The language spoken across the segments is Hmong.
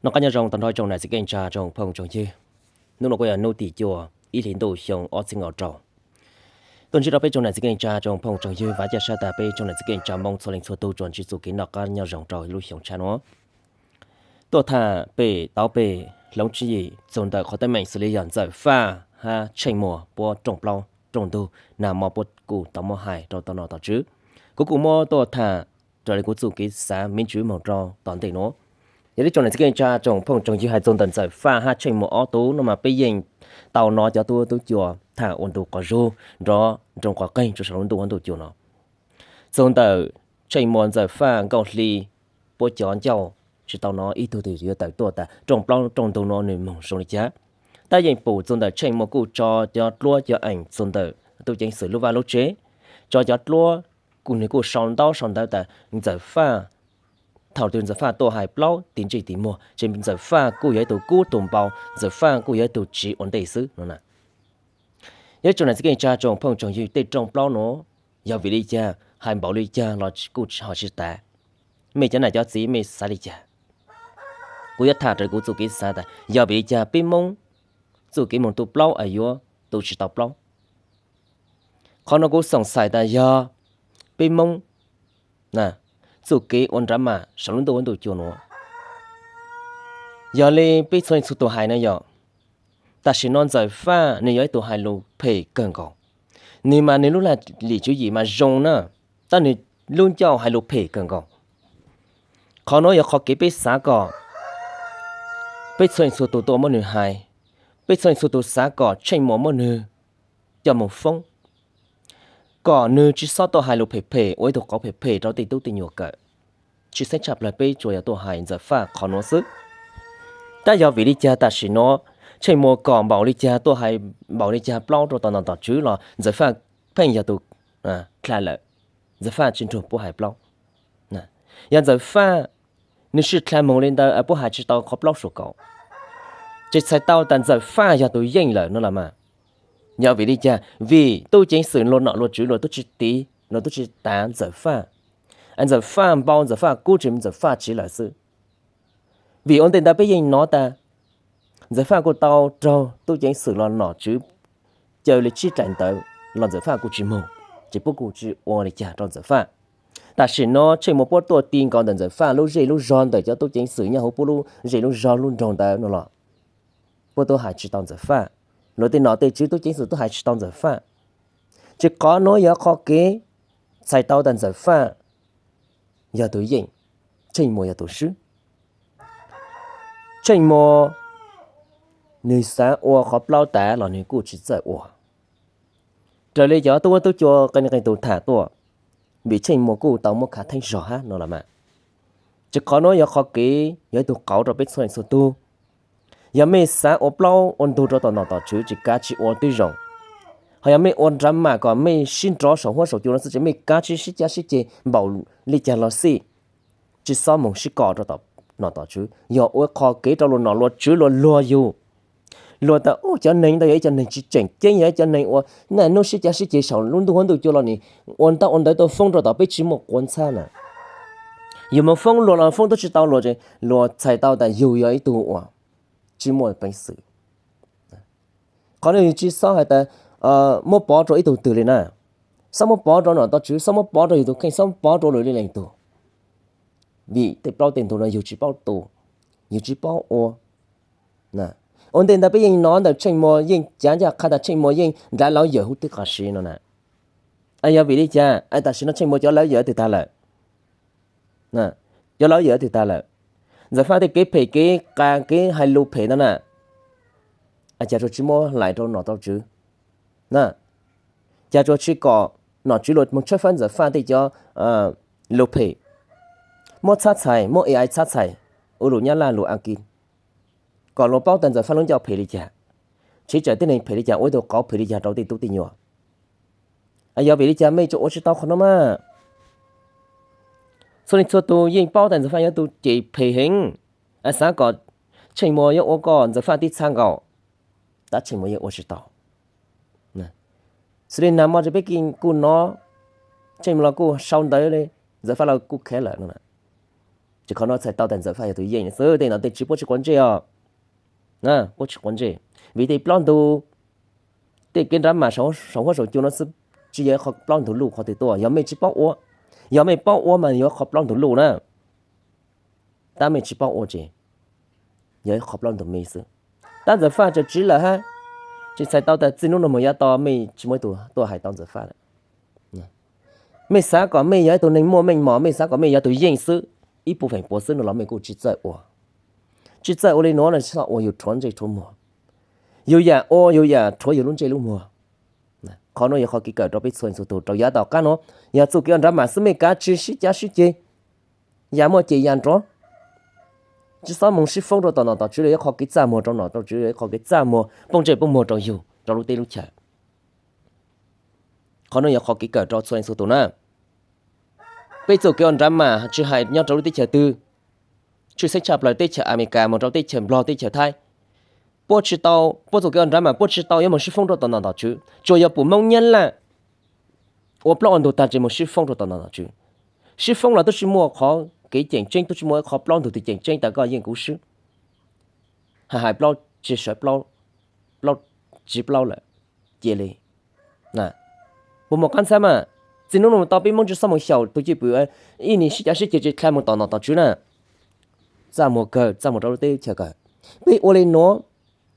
Noj qab nyob zoo tag nrho tsoom niam txiv kwv tij neej tsa tsoom phooj tsoom ywg. Hnub no kuj yog hnub tim cuaj ib hlis ntuj xyoo ob txhiab kaum rau. Tuaj ntsib rau peb tsoom niam txiv kwv tij neej tsa tsoom phooj tsoom ywg, vam thiab xav tas peb tsoom niam txiv kwv tij neej tsa Hmoob txhua leej txhua tug tsuas ntsib txuj kev noj qab nyob zoo rau lub xyoo tshiab no. Tuaj tham pem tauv pem hloov tswv yim txog ntawm qhov teeb meem xws li yog Ntxawm Faj hab Tsheej Muas puab rooj plaub rooj ntug nag hmo puab kuj tau muab hais rau tom nom tom tswv. Kuv kuj muab tuaj tham raws li kuv txuj kev xav me ntsis moog rau tom ntej nuav. Yog li tsoom niam txiv kwv tij neej tsa tsoom phooj tsoom ywg, hais txog ntawm Ntxawm Faj hab Tsheej Muas ob tug no mas peb yeej tau nov cov tub tub cua tham ua ntu quas zug nrov nroo quas qeeg rua saum lub ntuj huab ntuj cua no. Txog ntawm Tsheej Muas Ntxawm Faj nkauj hli, puab cov ncauj tsis tau nov ib tug twg yuav tawm tuaj tas rooj plaub rooj ntug no nwg moog zoo li cas. Tab yeej pum txog ntawm Tsheej Muas kuj tso cov dluab cov eem txog ntawm tub ceev xwm lub vaj lub tsev, tso cov dluab, kuj nwg kuj sau ntaub sau ntawv tas Ntxawm Faj, thaum twg Ntxawm Faj tuaj hais plaub tig ntsej tig muag ces Ntxawm Faj kuj yog ib tug kub tug npau, Ntxawm Faj kuj yog ib tug tsiv ua ntej xwb no na. Yog tsoom niam txiv kwv tij neej tsa tsoom phooj tsoom ywg, tej rooj plaub nuav yog vim li cas, hais npaum li cas los kuj ho tsis tas. Mej cov nam cov txiv mej xav li cas? Kuv yuav tham raws kuv txuj kev xav tas yog vim li cas peb Moob txuj kev moog tu plaub es yuav tu tsis tau plaub. Qhov no kuv xoom xais tas yog peb Moob txuj kev ua nrab mas saum lub ntuj huab ntuj cua nuav. Yog li peb txhua leej txhua tug hais na yog, tam sim no Ntxawm Faj nwg yog ib tug hais lus phem kawg nkaus. Nwg mas nwg lub laj lim tswv yim mas zoo na, tab nwg lub ncauj hais lus phem kawg nkaus. Qhov nuav yog qhov kev peb xav kom peb txhua leej txhua tug tuaj muab nwg hais, peb txhua leej txhua tug xav kom Tsheej Muas muab nwg coj moog foob, kom nwg tsis xob tuaj hais lus phem phem ua ib tug qauv phem phem rau tej tub tej nyuam kawm. Tsis xeeb tshaj plawg peb tsuas yog tuaj hais Ntxawm Faj qhov nuav xwb. Tab yog vim li cas tam sim no Tsheej Muas kom npaum li cas, tuaj hais npaum li cas plaub rau tom nom tom tswv los Ntxawm Faj pheej yog tus dlha lawm, Ntxawm Faj tsis nrug puab hais plaub. Yog Ntxawm Faj nwg sib dlha moog li ntawd puab hais tsis tau qhov plaub suav kaum, ces txhais tau tas Ntxawm Faj yog tus yeej lawm no los mas. Yog vim li cas? Vim tub ceev xwm luag nom luag tswv luag tub tsis tiv, luag tub tsis tav Ntxawm Faj. Ntxawm Faj npau, Ntxawm Faj kub, tsis Ntxawm Faj tsiv lawm xwb. Vim ua ntej ntawd peb yeej nov tas Ntxawm Faj kuj tau raug tub ceev xwm los nom tswv caw li tsib daim ntawv los Ntxawm Faj kuj tsis moog, ces puab kuj tsis ua li cas rau Ntxawm Faj. Tam sim no Tsheej Muas puab tuaj ti nkaus ntawm Ntxawm Faj lub zej lub zog ntawm cov tub ceev xwm nyob huv puab lub zej lub zog lub nroog ntawd no los puab tub hais tsis tau Ntxawm Faj. Luag tej nom tej tswv tub ceev xwm tub hais tsis tau Ntxawm Faj. Ces qhov nuav yog qhov kev txhais tau tas Ntxawm Faj yog tus yeej, Tsheej Muas yog tus swb. Tsheej Muas nwg xav ua qhov plaub tas los nwg kuj tsis txawj ua. Raws li cov tub huab tub cua qee leej qee tug tham tuaj, vim Tsheej Muas kuj tau muab khav theeb zog hab no los mas. Ces qhov nuav yog qhov kev yog ib tug qauv rau peb txhua leej txhua tug. Yog mej xav ua plaub ua ntug rau tom nom tom tswv ces kav tsij ua twb zoo. Ho yog mej ua nrab mam kom mej sib nrov saum huab saum cua no xwb ces mej kav tsij sib cav sib ceg npaum li cas los xij, tsis xob moog sib kom rau tom nom tom tswv. Yog ua qhov kev rau luag nom luag tswv luag luag yug. Luag tas ub, cov neeg ntawd yog ib cov neeg tsis tseem ceeb, yog ib cov neeg uas naj nub sib cav sib ceg saum lub ntuj huab ntuj cua los nim ua ntaub ua ntawv tuaj foob rau tom peb tsis muaj quav ntxhab na. Yug moog foob luag los foob tub tsis tau luag, luag txhais tau tas yug yog ib tug uas tsis muaj peev xwm. Qhov no yug tsis xob hais tas muab pov rau ib tug twg li na. Xob muab pov rau nom tau tswv, xob muab pov rau yug tus kheej, xob muab pov rau lwm leej tug. Vim tej plaub tej ntug no yug tsis paub tu, yug tsis paub ua. Ua ntej ntawd peb yeej nov ntawm Tsheej Muas yeej cav ncaj qha tas Tsheej Muas yeej nrad lawv yawm huv tib qho siv no na. Yog vim li cas tam sim no Tsheej Muas cov lawv yawm twg tag lawm? Cov lawv yawm twg tag lawm? Ntxawm Faj tej kev phem kev qa kev hais lus phem ntawd na, cas tsuas tsis muab hlais rau nom tau tswv na? Cas tsuas tsis kom nom tswv luag moog tshawb fawb Ntxawm Faj tej cov lus phem, muab txhab txhais, muab A I txhab txhais, ua lus Nyab Laj lus Askiv, kom luag paub tas Ntxawm Faj lub ncauj phem li cas, tseem tsawm tib neeg phem li cas, ua ib tug qauv phem li cas rau tej tub tej nyuam. Yog vim li cas mej tsuas ua tsis tau qhov no mas? Txhua leej txhua tug yeej paub tas Ntxawm Faj yog tus cem phem heev, xav kom Tsheej Muas yuav ua kom Ntxawm Faj tib txhab nkaus, tab Tsheej Muas yeej ua tsis tau. Xws li nag hmo peb kuj nov, Tsheej Muas los kuj sau ntawv li, Ntxawm Faj los kuj khev lawm no. Ces qhov no txhais tau tias Ntxawm Faj yog tus yeej xwb, tej no tej tsis puab tsis quav ntsej os. Puab tsis quav ntsej, vim tej plaub ntug, tej kev nrab mas saum huab saum cua no xwb, tsis yog ib qho plaub ntug luj qhov twg tuaj. Yog mej tsis paub ua, yog mej paub ua mas yog ib qho plaub ntug luj na. Tab mej tsis paub ua ces yog ib qho plaub ntug me xwb. Tab Ntxawm Faj tseem tsiv lawm hab, tsis txhais tau tas txij hnub no mus yav tom mej tsis muaj ib tug tuaj hais tau Ntxawm Faj lawm. Mej xav kom mej yog ib tug neeg muaj meej mom, mej xav kom mej yog tus yeej xwb, ib puas feem pua xwb no los mej kuj tsis txawj ua. Tsis txawj ua li nuav no tsis txhob ua yus rhuav ntsej rhuav muag, yus yam ua yus yam rhuav yus lub ntsej lub muag. Qhov nuav yog qhov kev kawm rau peb txhua leej txhua tus rau yav tom qab nuav. Yog txuj kev ua nrab mas xwb mej kav tsij sib cav sib ceg, yam muaj ces yam nrov, tsis txhob mus sib foob rau tom nom tom tswv los yog qhov kev txaj muag rau nom rau tswv, yog qhov kev txaj muag poob ntsej poob muag rau yug rau lub teb lub chaws. Qhov nuav yog qhov kev kawm rau txhua leej txhua tus na. Peb txuj kev ua nrab mas tsis hais nyob rau lub teb chaws twg, tshwj xeeb tshaj plaws teb chaws Amelikas mus rau teb chaws Nplog teb chaws Thaib, puab tsis tau, puab txuj kev ua nrab mas puab tsis tau yuav mus sib foob rau tom nom tom tswv, tsuas yog pum Moob Nyab Laj ua plaub ua ntug tag ces mus sib foob rau tom nom tom tswv. Sib foob los tub tsis muaj qhov kev ceem tseeb, tub tsis muaj ib qho plaub ntug twg ceem tseeb tas koj yeej kuv swb. Hais hais plaub tsis sawv plaub, plaub tsis plaub lawm, cia li. Puas muaj qab ntxhab mas, txij hnub no mus tau peb Moob tsis txhob mus xyaum tus cwj pwm ib nim sib cav sib ceg tsis dlha mus tom nom tom tswv na. Txaj muag kawg, txaj muag rau lub teb chaws kawg. Peb ua li nuav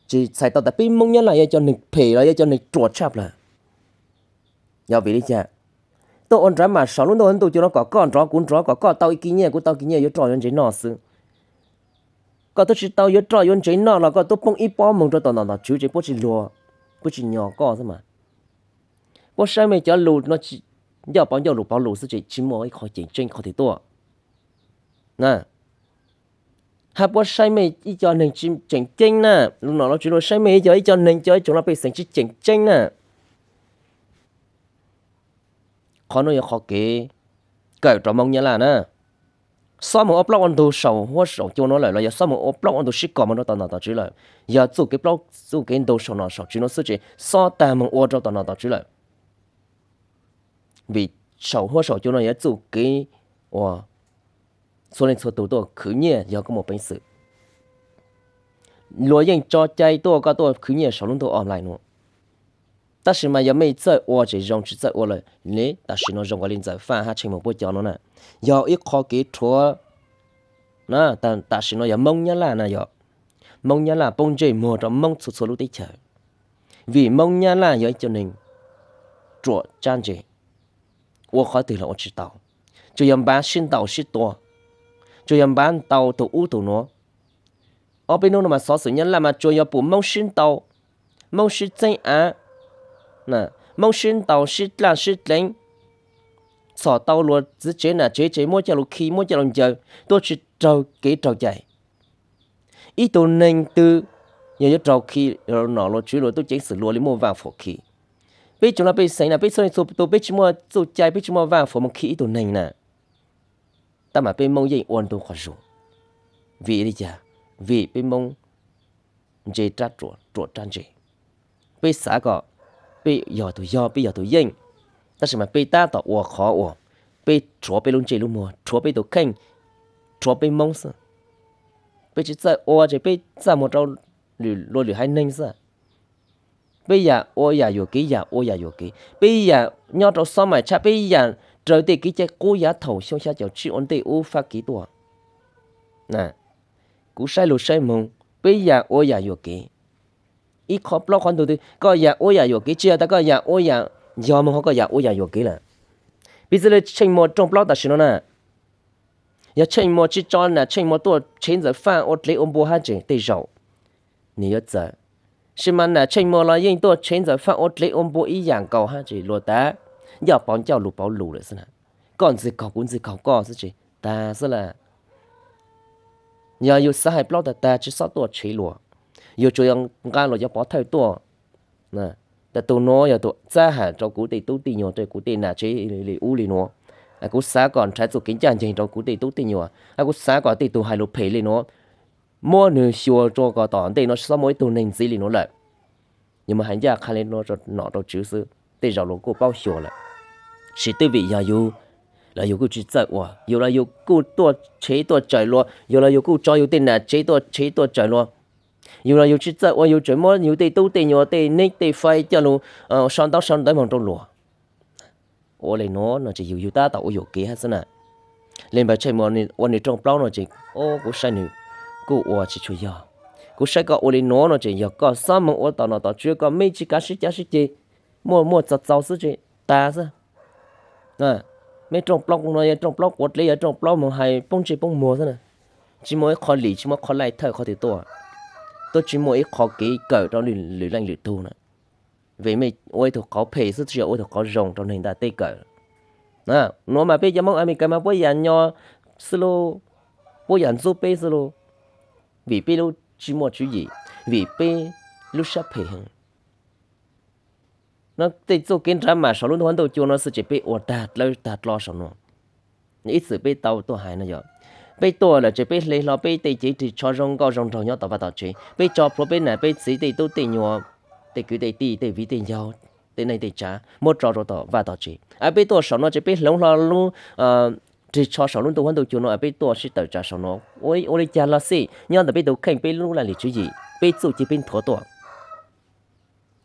tsis txhais tau tas peb Moob Nyab Laj yog cov neeg phem los yog cov neeg ruam tshaj plaws. Yog vim li cas? Tuaj ua nrab mas saum lub ntuj ntuj cua no kom koj nrov kuv nrov, kom koj tau ib kis nyiaj kuv tau kis nyiaj yuav roj yuav ntsev noj xwb. Koj tub tsis tau yuav roj yuav ntsev noj los koj tub poob ib pob moog rau tom nom tom tswv ces puab tsis luag, puab tsis nyo koj xwb mas. Puab saib mej cov lus no ncauj pauv ncauj lus pauv lus xwb ces tsis muaj ib qho ceem tseeb qhov twg tuaj. Hab puab saib mej ib co neeg tsis ceem ceeb na, lub nom lub tswv luag saib mej ib co, ib co neeg cov ib tsoom laj pej xeem tsis ceem ceeb na. Qhov nuav yog qhov kev kawm rau Moob Nyab Laj na. Xob mus ua plaub ua ntug saum huab saum cua nuav lawm los yog xob mus ua plaub ua ntug sib kos mus rau tom nom tom tswv lawm, yog txuj kev plaub txuj kev ntug saum nom saum tswv nuav xwb ces xob tag mus ua rau tom nom tom tswv lawm. Vim saum huab saum cua no yog txuj kev uas txhua leej txhua tus tuaj khwv nyiaj yog koj muaj peev xwm. Luag yeej tso cai tuaj koj tuaj khwv nyiaj saum lub ntuj online nuav. Tab sis mas yog mej txawj ua ces zoo, tsis txawj ua lawm ne. Tam sim no zoo nkaus li Ntxawm Faj hab Tsheej Muas puab cov no na, yog ib qho kev rhuav na. Tam sim no yog Moob Nyab Laj na, yog Moob Nyab Laj poob ntsej muag rau Moob txhua txhua lub teb chaws, vim Moob Nyab Laj yog ib co neeg ruam tsab ntse, ua qhov twg los ua tsis tau, tsuas yog npav sib ntaus sib tua, tsuas yog npav ntaus tus ub tus nuav. Ob peb hnub no mas xov xwm Nyab Laj mas tsuas yog pum Moob sib ntaus, Moob sib txeeb av, Moob sib ntaus sib dlaj sib dleev, txhom tau luag txiv tsev nam tsev ces muab coj lug khi muab coj lug ncaws tuaj tsis raug kev raug cai. Ib tug neeg twg yog yuav raug khi, nom luag tswv luag tub ceev xwm luag li muaj vaj huam khi. Peb tsoom laj pej xeem na, peb txhua leej txhua tus peb tsis muaj txuj cai, peb tsis muaj vaj huam mus khi ib tug neeg na. Tab mas peb Moob yeej ua ntu qhov zug. Vim li cas? Vim peb Moob ntse rab ruam, ruam rab ntse. Peb xav kom peb yog tus yog, peb yog tus yeej, tab sis mas peb tab tom ua qhov uas peb rhuav peb lub ntsej lub muag, rhuav peb tus kheej, rhuav peb Moob xwb. Peb tsis txawj ua ces peb txaj muag rau luag lwm haiv neeg xwb. Peb yam ua yam yuam kev, yam ua yam yuam kev, peb yam nyob rau xob mais tshaj, peb yam raws tej kev cai qub yav thaum xyoo xya caum tsib ua ntej ub Fab Kis tuaj. Kuv saib lug saib moog, peb yam ua yam yuam kev. Ib qho plaub qhov ntug twg koj yam ua yam yuam kev, tsis yog tas koj yam ua yam yog moog ho koj yam ua yam yuam kev lawm. Piv txwv li Tsheej Muas rooj plaub tam sim no na, yog Tsheej Muas tsis tso nam Tsheej Muas tuaj tshev Ntxawm Faj ua dlev ua npua hab tseem tej zaum nws yuav txawv. Sis mas nam Tsheej Muas los yeej tuaj tshev Ntxawm Faj ua dlev ua npua ib yam nkaus hab tseem luag tas ncauj pauv ncauj lus pauv lus lawm xwb na. Koj ntxig kaug kuv ntxig kaug koj xwb tseem tag xwb lawm. Yog yus xav hais plaub tag tag tsis xob tuaj tshev luag, yus tsuas yog nqa luag cov pov thawj tuaj. Tus nuav yog tus txab ham rau kuv tej tub tej nyuag, rau kuv tej nam tsev li ub li nuav. Kuv xav kom nrhav txuj kev ncaj nceeg rau kuv tej tub tej nyuag, kuv xav kom tej tug hais lus phem li nuav muab nwg xyuas rua kom tom ntej no tsis xob muaj ib tug neeg ntxiv li nuav lawm. Yus mus hais ncaj qha li nuav rau nom rau tswv xwb tej zaum luag kuj paub xyuas lawm. Tsis twb vim yog yus Los yus kuj tsis txawj ua, yus los yus kuj tuaj tshev tuaj tsawm luag, yus los yus kuj tso yus tej nam tsev tuaj tshev tuaj tsawm luag. Yus los yus tsis txawj ua, yus tseem muab yus tej tub tej nyuam tej neb tej fais coj lus sau ntaub sau ntawv moog rau luag. Ua li nuav no ces yus yus tab tom ua yuam kev hab xwb na. Li npawg Tsheej Muas ua nws rooj plaub no ces, o, kuv saib nws kuj ua tsis tshua yog. Kuv saib koj ua li nuav no ces yog koj xob moog ua tom nom tom tswv, koj mej tsis kav sib cav sib ceg, muaj muaj txaus txaus xwb ces tas xwb. Mej rooj plaub no yog rooj plaub quav dlev, yog rooj plaub moog hais poob ntsej poob muag xwb na. Tsis muaj ib qho lim, tsis muaj qho laij thawj qhov twg tuaj, tuaj tsis muaj ib qho kev kawm rau lwm leej lwm tug na. Vim mej ua ib tug qauv phem xwb tsis yog ua ib tug qauv zoo rau neeg ntiaj teb kawm. Nuav mas peb cov Moob Amelikas mas puab yam nyo xwb lauj, puab yam ntxub peb xwb lauj, vim peb lub tsis muaj tswv yim, vim peb lub sab phem heev. Nuav tej txuj kev nrhav mas saum lub ntuj huab ntuj cua no xwb ces peb ua tag dlawb tag dlo saum nuav. Ib txwm peb tau tuaj hais no yog, peb tuaj lawm ces peb hle hlo peb tej cev ris tsho zoo nkauj zoo nraug nyob tom vaj tom tsev, peb tso plhuav peb nam peb txiv tej tub tej nyuam, tej kwv tej tij tej viv tej ncaus, tej neej tej tsav muab tso rau tom vaj tom tsev. Peb tuaj saum no ces peb hloov hlo lub ris tsho saum lub ntuj huab ntuj cua no, peb tuaj sib tawm tsam saum no. Ua li cas los xij, nyob ntawm peb tus kheej peb lub laj lim tswv yim, peb txuj ci peb nthuav tuaj.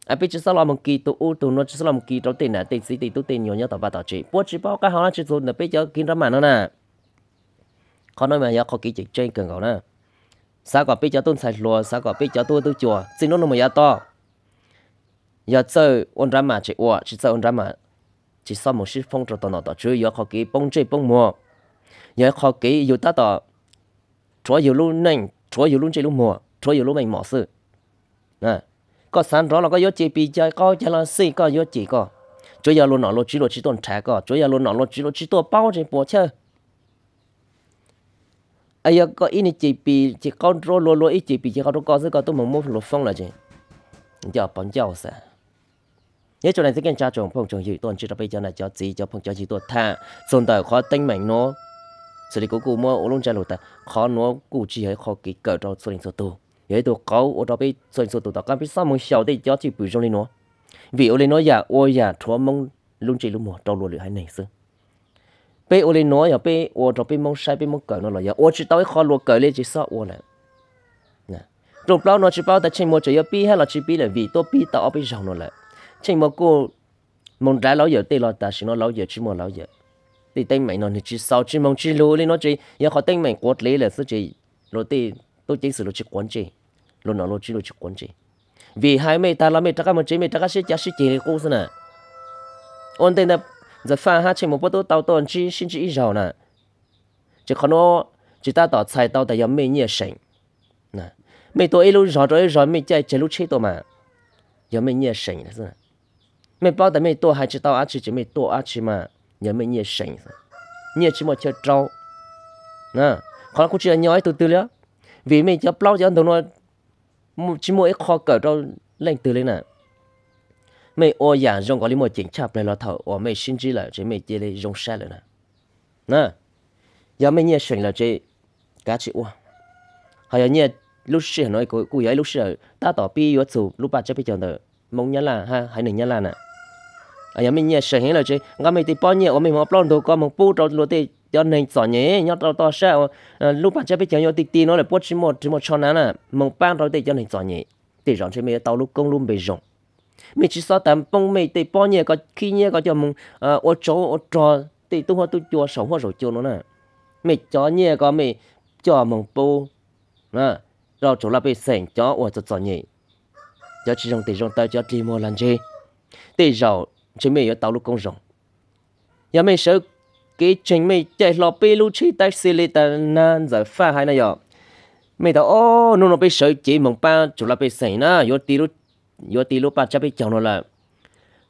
Peb tsis xob los moog kis tus ub tus nuav, tsis xob los moog kis rau tej nam tej txiv tej tub tej nyuam nyob tom vaj tom tsev. Puab tsis paub qab hau dlaab tsi txug ntawm peb cov kev nrhav mas no na. Qhov no mas yog qhov kev cem tseeb kawg nkaus na. Xav kom peb cov tub ntxhais hluas, xav kom peb cov tub tub cua txij hnub no mus yav tod, yog txawj ua nrhav mas ces ua, tsis txawj ua nrhav mas tsis xob mus sib foob rau tom nom tom tswv, yog qhov kev poob ntsej poob muag, yog qhov kev yus tab tom rhuav yus lub neej, rhuav yus lub ntsej lub muag, rhuav yus lub meej mom xwb. Koj xav nrov los koj yuav cem pis cai qaub cag los xij, koj yuav cem koj, tsuav yog luag nom luag tswv luag tsis tuaj nrhav koj, tsuav yog luag nom luag tswv luag tsis tuaj paub tseeb puas chawj. Yog koj ib niag cem pis cem qaub rau luag, luag ib cem pis cem qaub rau koj xwb koj tub moog muab luag foob lawm ces nco pov ncauj xwb. Yog tsoom niam txiv kwv tij neej tsa tsoom phooj tsoom ywg tuaj ntsib rau peb cov nam cov txiv cov phooj cov ywg tuaj tham txug ntawm qhov teeb meem nuav, xws li kuv kuj muab ua lub ntsab lug tas, qhov nuav kuj tsis yog ib qho kev kawm rau txhua leej txhua tug, yog ib tug qauv ua rau peb txhua leej txhua tug tom qab peb xob moog xyaum tej cov cwj pwm zoo li nuav. Vim ua li nuav yam ua yam rhuav Moob lub ntsej lub muag rau luag lwm haiv neeg xwb. Peb ua li nuav yog peb ua rau peb Moob saib peb Moob kawm no los yog ua tsis tau ib qho luag kawm li ces xob ua lawm. Rooj plaub no tsis paub tas Tsheej Muas tseem yuav pib hab los tsis pib lawm vim tuaj pib tau ob peb zaug no lawm. Tsheej Muas kuj moog nrhav lawv yawm tej los tam sim no lawv yawm tsis muaj lawv yawm. Tej teeb meem no nwg tsis xaus tsis moog tsis lug li no ces yog qhov teeb meem quav dlev lawm xwb ces luag tej tub ceev xwm luag tsis quav ntsej, luag nom luag tswv luag tsis quav ntsej. Vim hais mej tag los mej rov qab moog tsev mej rov qab sib cav sib ceg li qub xwb na. Ua ntej ntawd Ntxawm Faj hab Tsheej Muas puab tub tau tuaj ntsib sib ntsib ib zaug na. Ces qhov nuav tsis tab tom txhais tau tas yog mej nyiaj seem. Mej tuaj ib lub zog rau ib lub zog mej caij tsawg lub tsheb tuaj mas yog mej nyiaj seem xwb. Mej paub tas mej tuaj hais tsis tau dab tsi ces mej tuaj dab tsi mas yog mej nyiaj seem, nyiaj tsis muaj chaw rau. Qhov no kuj tsis yog nyo ib tug twg li, vim mej cov plaub cov ntug no tsis muaj ib qho kawm rau leej twg li na. Mej ua yam zoo nkaus li muaj ceem tshaj plawg los thaum uas mej sib ntsib lawm ces mej cia li zoo sab lawm na. Yog mej nyiaj seem lawm ces kav tsij ua. Ho yog nyiaj lub sij hawm no kuj yog ib lub sij hawm tab tom pib yuav txug lub paj tsab peb caug ntawm Moob Nyab Laj hab haiv neeg Nyab Laj na. Yog mej nyiaj seem heev lawm ces nqa mej tej pob nyiaj uas mej moog ua plaub ntug ko moog pub rau luag tej cov neeg txom nyem nyob rau toj sab uas lub paj tsab peb caug yuav ti ti no lawm puab tsis muaj ris muaj tsho na na, moog paab rau tej cov neeg txom nyem. Tej zaum ntshe mej yuav tau lub koob lub npe zoo. Mej tsis xob tas poob mej tej pob nyiaj ko khib nyiab ko coj moog ua tsov ua rog tej tub huab tub cua saum huab saum cua no na. Mej cov nyiaj ko mej coj moog pub rau tsoom laj pej xeem cov uas txom txom nyem, cov tsis zoo tes zoo taw cov dlig muag lag ntseg. Tej zaum ntshe mej yuav tau lub koob zoo. Yog mej sawv kev tseeg mej caij hlo peb lub tsheb taxi li tas nag Ntxawm Faj hais na yog, mej tas o, hnub no peb sawv cev moog pab tsoom laj pej xeem na, yuav ti lub paj tsab peb caug no lawm.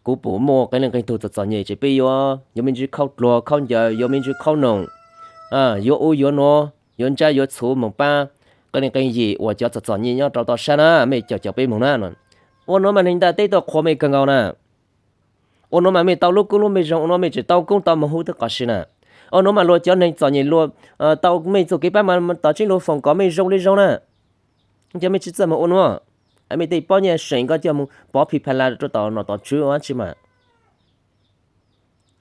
Kuv pum muaj qee leej qee tug txom txom nyem ces peb yuav, yuav me ntsis khaub dluag khaub ncaws, yuav me ntsis khaub noom, yuav ub yuav nuav, yuav ntsab yuav txhuv moog pab qee leej qee yim uas cov txom txom nyem nyob rau toj sab na, mej caum caum peb moog na. Ua nuav mas neeg ntiaj teb tuaj qhuas mej kawg nkaus na. Ua nuav mas mej tau lub koob lub npe zoo, ua nuav mej tseem tau koob tau moov huv twb qos si na. Ua nuav mas luag cov neeg txom nyem luag tau mej txuj kev pab mas tom tseeb luag foom kom mej zoo li zoo na. Cov mej tsis txawj moog ua nuav, mej tej pob nyiaj seem ko coj moog pov phim pha la rau tom nom tom tswv ua dab tsi mas.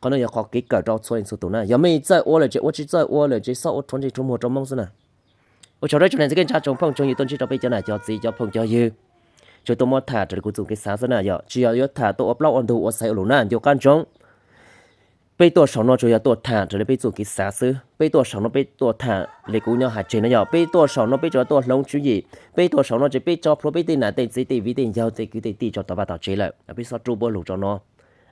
Qhov no yog qhov kev kawm rau txhua leej txhua tus na. Yog mej txawj ua lawm ces ua, tsis txawj ua lawm ces txhob ua rhuav ntsej rhuav muag rau Hmoob xwb na. Ua tsaug rau tsoom niam txiv kwv tij neej tsa tsoom phooj tsoom ywg tuaj ntsib rau peb cov nam cov txiv cov phooj cov ywg, tsuas tuaj muab tham raws li kuv txuj kev xav xwb na. Yog tsis yog yuav tham tuaj ua plaub ua ntug ua xaiv ua lus na, nco qab ntsoov. Peb tuaj saum no tsuas yog tuaj tham raws li peb txuj kev xav xwb. Peb tuaj saum no peb tuaj tham li kuv nyob hais tseg no, yog peb tuaj saum no peb tsuas tuaj hloov tswv yim. Peb tuaj saum no ces peb tso plhuav peb tej nam tej txiv tej viv tej ncaug tej kwv tej tij tso tom vaj tom tsev lawm, peb txhob rub npua lug rau no.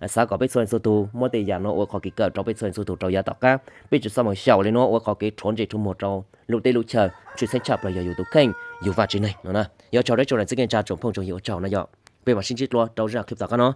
Xav kom peb txhua leej txhua tus muab tej yam no ua qhov kev kawm rau peb txhua leej txhua tus rau yav tom qab, peb tsis txhob mus xyaum li no ua qhov kev rhuav ntsej rhuav muag rau lub teb lub chaw, tshwj xeeb tshaj plaws yog yus tus kheej yus vaj tsev neeg no na. Yog ua tsaug rau tsoom niam txiv kwv tij neej tsa tsoom phooj tsoom ywg, ua tsaug na. Yog peb mam sib ntsib dua rau zaj clip tom qab no.